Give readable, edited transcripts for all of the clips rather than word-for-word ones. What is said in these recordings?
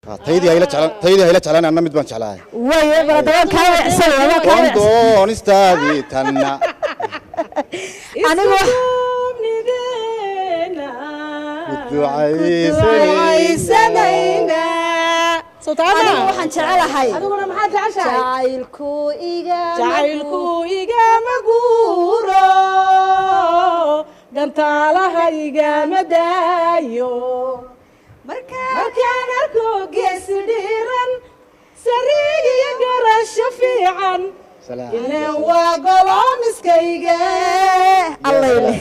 Taydii hayla jeclaan, taydii hayla jeclaan, anna mid baan jeclahay. Way baladawaan kaa wecsan, waa kaa wecsan. Doonistaadii tanna anigu ducaysanayna. Anigu waxaan jecelahay. Adiguna maxaad jeceshahay? Jacaylku iga jacaylku igama guuro, gantaalaha igama daayo. Markaan arko geesi dhiiran, sariig iyo garasho fiican, ileen waa goloomiskayga. Allayle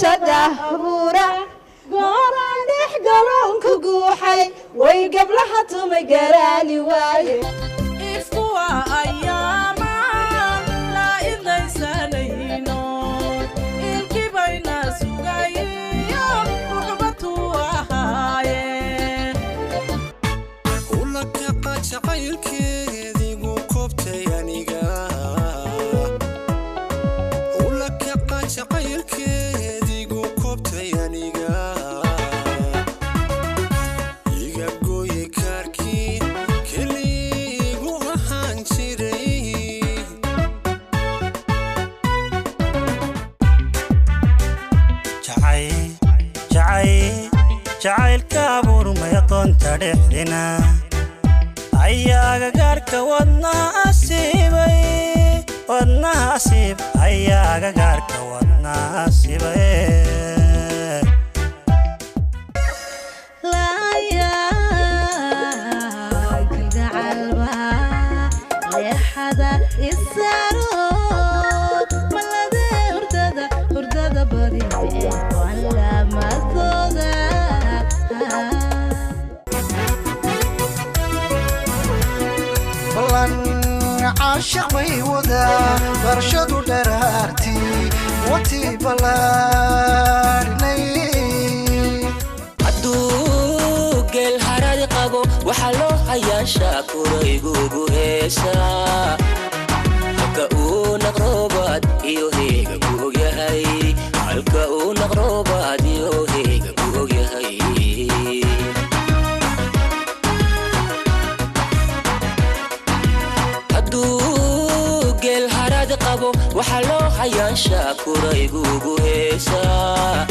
shada buura gooraan dhex galoonku guuxay, way gablaha tumay garaani waaye. Ifkuwa ayaamaan la idlaysanayno, ilkibayna sugayiyo ruxbatuu ahaaye. Ulakaqa jacaylkeedigu kobtay aniga, ulakaqa jacaylkeedigu kobtay aniga, iga gooye kaarkii keliigu ahaan jiray. Jacaylka abuurmay aqoonta dhexdina ayaaga gaarka wadnaha asiibay, wadnaha asiib ayaaga gaarka wadnaha asiibay. Kalgacalba leexada isaaro malade, hurdada hurdada badi walamadooda. Ballan caashiq bay wadaa barashadu dharaarti watii ballaadhinay. Hadduu geel haradi qabo, waxaa loo hayaa shaakuraygugu heesaa. Halka uu naqroobaad iyo heega ku ogyahay, halka uu naqroobaad iyo heega ku ogyahay. Hadduu geel haradi qabo, waxaa loo hayaa shaakuraygugu heesaa.